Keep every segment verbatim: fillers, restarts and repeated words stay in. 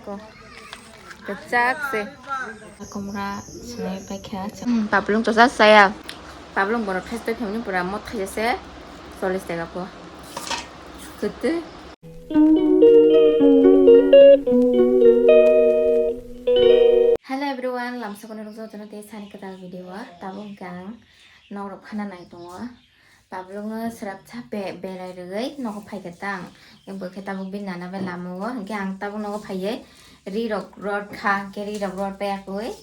Ko. Kwchak se. Komra swnai paikha. Hmm, paplung to sa saya. Paplung borok khaste family pura mot khaijase. Chollish taka po. Kwtwi. Hello everyone, lamsa kono rok jotono tei sani kwtal video o tabuk hwnkhe ang nok rok phana nai tongo. Tabuk no srapsa be-, berai rwgwi nogo phaikha ta ang. Bo khe tabuk bini nana bai lama o, hwnkhe ang tabuk nogo phaiwi ri rok rot kha, hwnkhe ri rok rot bai yakwi.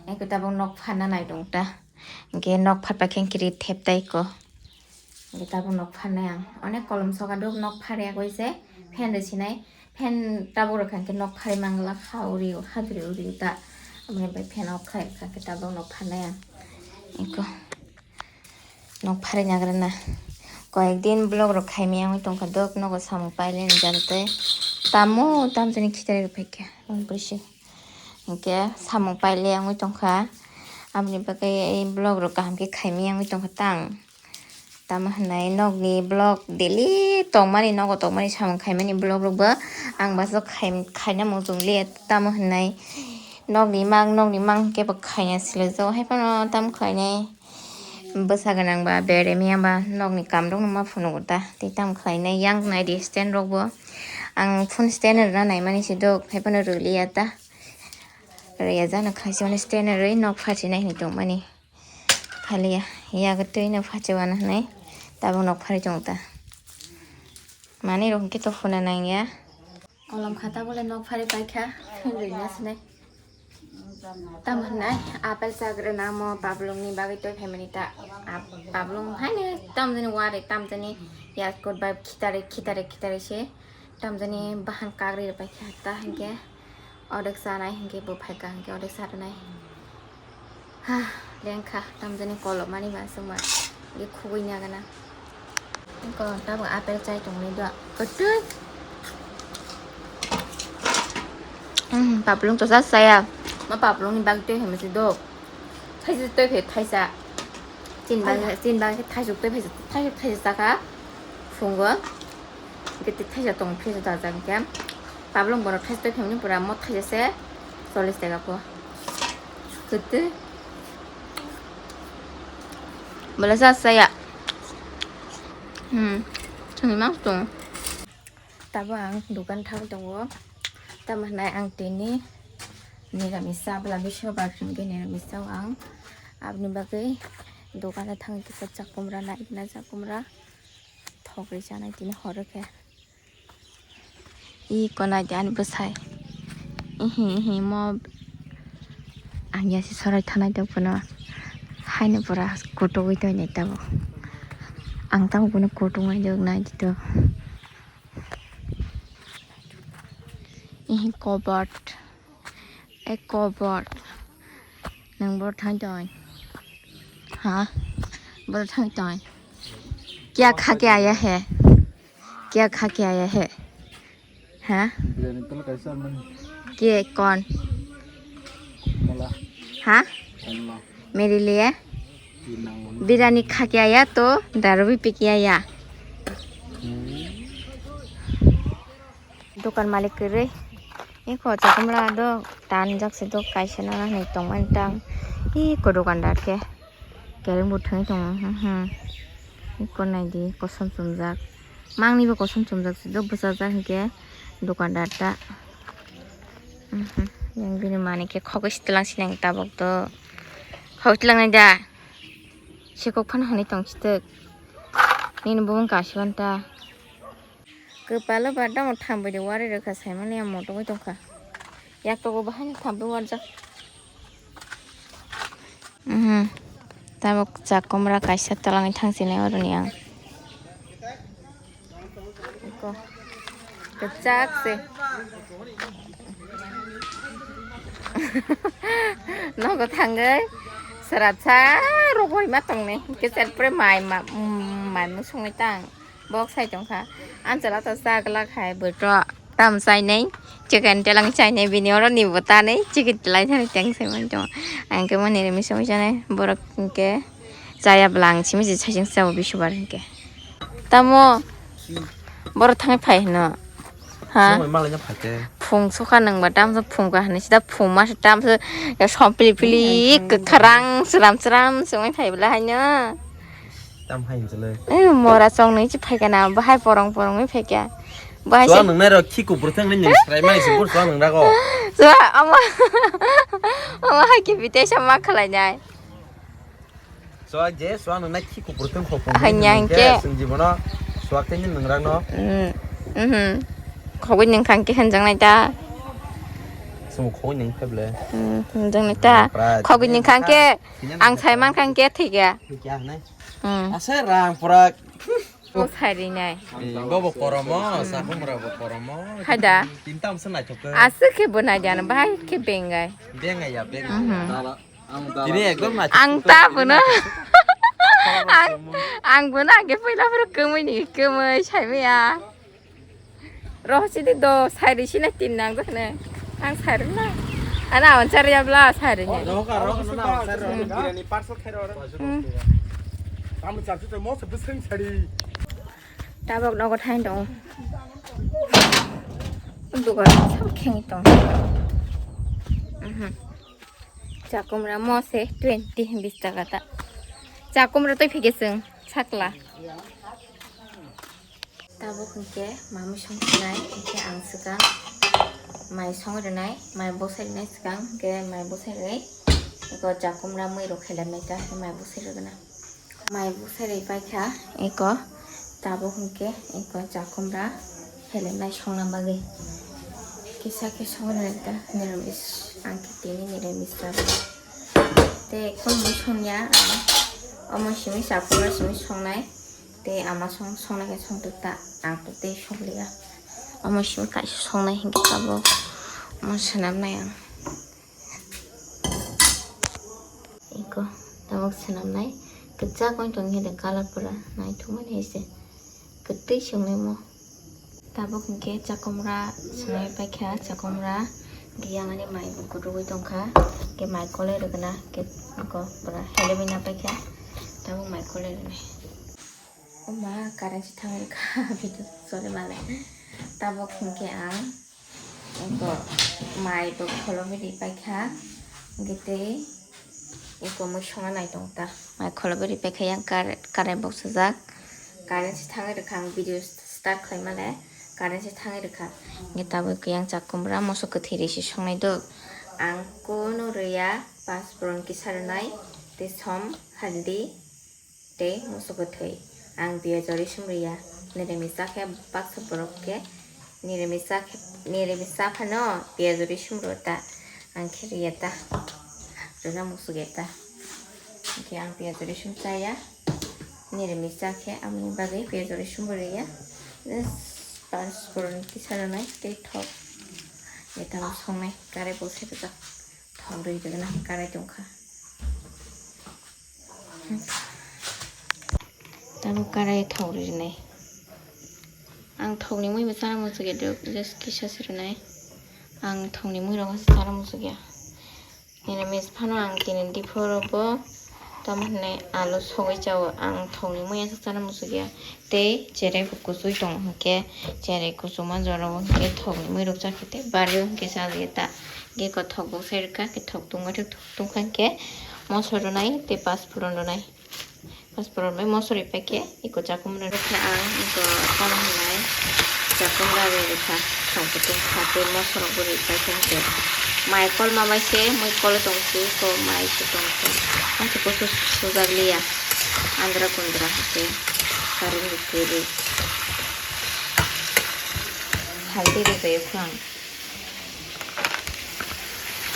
Hwnkhe tabuk nok phana nai tong ta. Hwnkhe nok phatba khe hwnkhe ri thep tai ko. Hwnkhe tabuk nok phanai ang. Onek kolom soka duk nok phari yakwi se fan rw sinai. Fan tabuk rw kha hwnkhe nok phari mangla kha uri o, hadri uri o ta. Amoni bai fan off khai rw kha hwnkhe tabuk nok phanai ang. Eko. Nok phari nagra na. Koyek din vlog rok khaimani wngwi tongkha dok nogo samung paileni jagate. Tamo tamjani khitari rok phaikha. Ang bwswi. Hwnkhe samung paile wngwi tongkha. Aboni bagwi vlog rok kaham khe khaimani wngwi tongkha tang. Tamo hwnwi nokni vlog daily tongmani nogo tongmani samung khaimani vlog rokbo ang baso khai-, khaina muchung liya. Tamo hwnwi nokni mang nokni mang kebo khaina silo jo. Haiphano tamo khlainai. Bwsa gwnang ba, bere miya ba, nokni kam rok no ma phunugo ta. Tei tamo khlai nai, yang nai di stand rok bo. Ang phone stand rwna nai mani se dok, hai phano rwliya ta. Rwya jano khai se mani stand rwi nok phachi nai hinwi tong mani. Phaliya, yago twi no phachi wano hinwi tabuk nok phari tong ta. Mani rok hwnkhe to phuna nang ya. Kolom khata bole nok phari paikha, phone rwina sinai. Tamo hwnai apple chagrana mo pablung ni bagwi toi phaimani ta. Ap-, pablung haino tamjani wari tamjani yaskut bai khitare khitare khitare se tamjani bahan kagri rwpai kha ta hinkhe odek chanai hinkhe bo phaikha hinkhe odek charanai. Ha, lengkha tamjani kolomani ba chwngma. Ye khugui nagana. Ko tabuk apple chai tongni do. Kotui. Hmm, paplung to sa saya. Ma paplung ni bag tei hemse do. Thaisa tei phe thaisa. Chin bag, chin bag thaisuk tei phe thaisuk thaisa saka. Phungo. Gete thaisa tong phe da jang ke. Paplung bono thaisa tei phe pura mo thaisa se. Chollish taka po. Kotui. Bwlasa saya. Hmm. Chwngwi mang tongo. Tabo ang dukan thang tongo. Tamo hwnai ang tini niramis cha bwla bisingo bar hwnkhe niramis chao ang. Aboni bagwi dukano thangwi kisa chakumra naikna chakumra thogwi chanai tini horo khe. Iko naidi ani bwsai. Ihi ihi mo ang yasi sorai thanai dok bono. Haino pura kutugwi toinai tabuk. Ang tabuk bono kutugwi dok naidi to. Ihi kobot. Ek kobot. Nang bor thang toi. Ha? Bor thang toi. Kya kha ke aaya hai? Kya kha ke aaya hai? Ha? Biryani tol kaisa man. Ke kon? Mala. Ha? Mala. Mere liye? Biryani kha ke aaya to daru bhi pi ke aaya. Dukan malik kwrwi. Eko chakumra do tanjak se do kaisa nana hinwi tongmani tang. Eko dukandar khe kereng bo thwngwi tongo. Hmm, hmm. Eko naidi kosom chumjak. Mangni bo kosom chumjak se do bwchajak hinkhe dukandar ta. Hmm, hmm. Yang bini mani khe khogwi sitwlang sinang tabuk do. Khogwi twlang nai da. Sekok phano hinwi tong sitek. Nini bumung kasiban ta. Kwpalo ba damo thambwi de wari rwkha saimani ang motogwi tongkha. Yaktogo bahaino thambwi warjak. Mhm. Tabuk chakumra kaisa twlangwi thangsinai oroni ang. Eko. Kwchak se. Nogo thangwi srapsa rogwi ma tongnai. Kisa pore mai ma, mm, mai mung songwi tang. Bok sai tongkha. Ang chwla to cha glak hai bwtwi. Tam chainai. Chicken telang chainai bini oro ni bo tanai. Chicken telai thani teng sai man tong. Ang khe mani rimi song chanai. Borok hwnkhe chaya bwla ang simi se saichung chao bisubar hwnkhe. Tamo? Borok thangwi phai hwno. Ha? Nang bai malai no phaikhe. Phung sukha nang ba tamsa phung ka hinwi sida phung ma se tamsa ya som pili pili kwkharang chwram chwram se wng phai bwla haino. Tam hai hinchale. Eh, mora chong nwi chi phaikha na, bahai porong porong wi phaikha. Bahai se. Chuang nang nai rok khi kupur thang nai nang srai mai se bur chuang nang rago. Chuang ama. Ama hai ke bite sama khalai nai. Chuak je, chuak nang nai khi kupur thang khopung. Hanya nang hingke. Sung jibono chuak thang nang rang no. Mm, mhm. Khogwi nang khang ke hanjang nai ta. Sung khogwi nang pheble. Mm, hanjang nai ta. Khogwi nang khang ke. Ang sai man kha hingke thwi kha. Thwi kha hinwi? Hmm. Asa rang pura. Bo sai rinai. Eh, bo bo koromo, sakhumra bo koromo. Haida? Tinta amsa naithok khe. Aswk khe bo naidi ano, bahai khe bengai. Bengai ya, bengai ya. Mhm. Tini ekdom naithok. Ang ta bono. Ang, ang bono age puila phuru kwmwi ni, kwmwi saimaya. Roho sidi do, sairi sina tin nang jakne. Ang sairi na. Ana on chari abla sairi ne. Roho ka, roho ka, na on chari. Hmm. Biryani parcel khairo oro. Hmm. Tamo chapsu to mo se bising sari. Tabok nogo thain dong. Dugar sa kheng tong. Mhm. Chakumra mo se twenty bis taka ta. Chakumra toi phikeseng sakla. Tabuk hwnkhe mamwi song sinai, hwnkhe ang swkang mai song rwnai, mai bwsai rwnai swkang, hwnkhe mai bwsai rwnai, eko chakumra mui rok khelai mai ta, hwnkhe mai bwsai rwgwna. Mai bwsai rwi paikha, eko tabuk hwnkhe eko chakumra khelai mai songna bagwi. Kisa khe song rwnai ta, niramis, ang khe tini niramis chago. Tei ekdom mui songya, omo simi chakumra simi songnai. Tei ama song, songna khe songtwk ta, ang to tei sokliya. Omo simi kaisa songnai hinkhe tabuk omo swnamnai ang. Eko tabuk swnamnai, kwchak wng tong khe de colour pura naithokmani hai se kwtwi se wngnai mo. Tabuk hinkhe chakumra swnamwi paikha, chakumra giyangni mai bo kwrwgwi tongkha, hinkhe mai kolai rwgwna, hinkhe eko pura helebwina paikha, tabuk mai kolai rwnai. O ma, current se thangwi rwkha, video chole male. Tabuk hinkhe ang eko mai bo kholobwi ri paikha, hinkhe tei eko mui songna nai tong ta. Mai kholobwi ri paikha yang kar-, karai boksajak. Current se thangwi rwkha, ang video start khlai male current se thangwi rwkha. Hinkhe tabuk yang chakumra moso kwthwi ri se songnai do. Ang kunu rwya, pasphuron kisa rwnai, tei som, haldi, tei moso kwthwi. Ang piyaj rwi sum rwya. Nirami cha khe baksa borok khe nirami cha khe, nirami cha phano piyaj rwi sum rw ta. Ang khe rwya ta. Rwna muchuk ya ta. Hinkhe ang piyaj rwi sum chaya. Nirami cha khe aboni bagwi piyaj rwi sum bo rwya. Just pasphuron kisa rwnai tei thok. Etam songnai kare bo se rwjak. Thok rwi rwgwna karai tongkha. Tabuk karai thok rwi rwnai. Ang thokni mui bo chana muchuk ya, just kisa se rwnai. Ang thokni mui rok chana muchuk ya. Nini miss phano ang tini diphoro bo tamo hinwi alu sogwi chao. Ang thokni mui aswk chana muchuk ya. Tei cherai bo kuchui tongo hinkhe, cherai kuchuma jora o hinkhe thokni mui rok chakhe tei bari o hinkhe chajagwi ta. Hinkhe eko thok bo sai rwkha, hinkhe thok tungma thik thok tungkha hinkhe moso rwnai tei pasphuron rwnai. Pasphuron bai moso rwi paikhe eko chakum rwnai. Khe ang eko tamo hinai chakum rwi rwkha, thok bo tungkha tei moso rok bo rwi paikha hinkhe. Mai kolma bai se mui kolo tongsi, eko mai se tongkha. Ang se kusu sujak liya. Andra kundra hake. Current bo kwrwi. Haldi rwjak ya phano ang.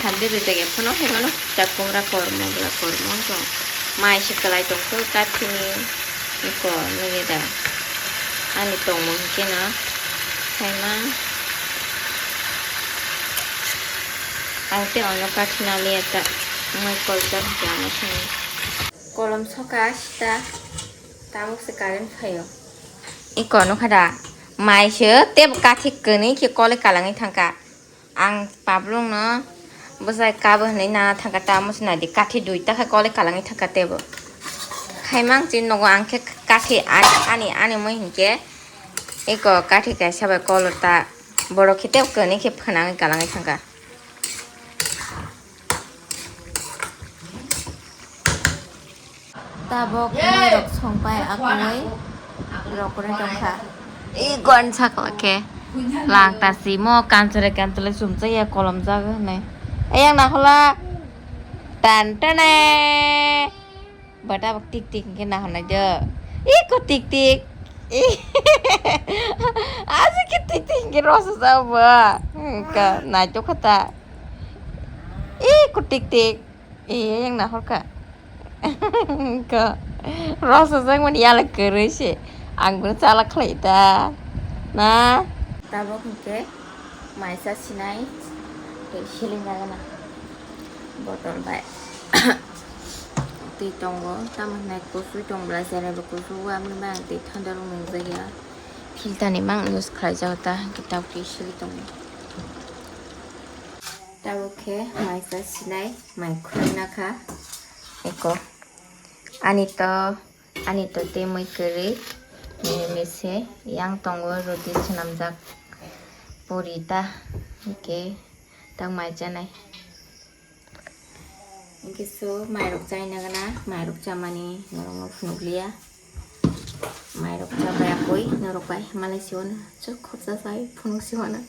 Haldi rwjak ya phano, hai mano chakumra kormo, bwla kormo wng tong. Mai se kwlai tong khe kathini eko nugwi da. Ani tongmung khe no khaima. Ang tei ano kathi naliya ta. Mai kolchak jama sani. Kolom soka sita. Tabuk se current phaio. Iko nukha da, mai se tebo kathi kwnwi khe koloi kalangwi thangkha. Ang pablong no bwsai kabo hinwi nana thangkha, tamo se naidi kathi duita khe koloi kalangwi thangkha tebo. Khaimang chini nogo ang khe kathi ani, ani, ani mui hinkhe iko kathi kaisa bai kolota. Borok khe tei kwnwi khe phnangwi kalangwi thangkha. Tabok mwrok songpai akungwi rokorwi tongkha. I gon sakla khe lang tasi mo kanchole kanchole sumsa ya kolom jaga hwnwi. Ayang nahola tan tane. Bata bak tik tik hingke nahornai do. Iko tik tik. Aji ke tik tik hingke rosa jabo. Ka naitok kata. Iko tik tik. Iya yang nahor ka. Ka rosa jang mani yala kerei se. Ang bini chala khlai da. Na. Tabok hingke maisa sinai. Tei siling jaga na. Botol bai twi tongo, tamo hwnai kusui tong bwlai, cherairok kusui o, aboni bai ang twi thanda rok nungjakya. Filter ni mang use khlai jago ta, hwnkhe tabuk twi sili tongo. Tabuk khe maisa sinai mai khurui nakha eko. Ani to, ani to tei mui kwrwi, mui mese yang tongo, roti swnamjak puri ta, hwnkhe tak mai chanai. Hwnkhe so mairok chaina gana, mairok chamani norokno phunukliya. Mairok chabai akoi norok bai malai siwano chwk khopsa sai phunuk siwano.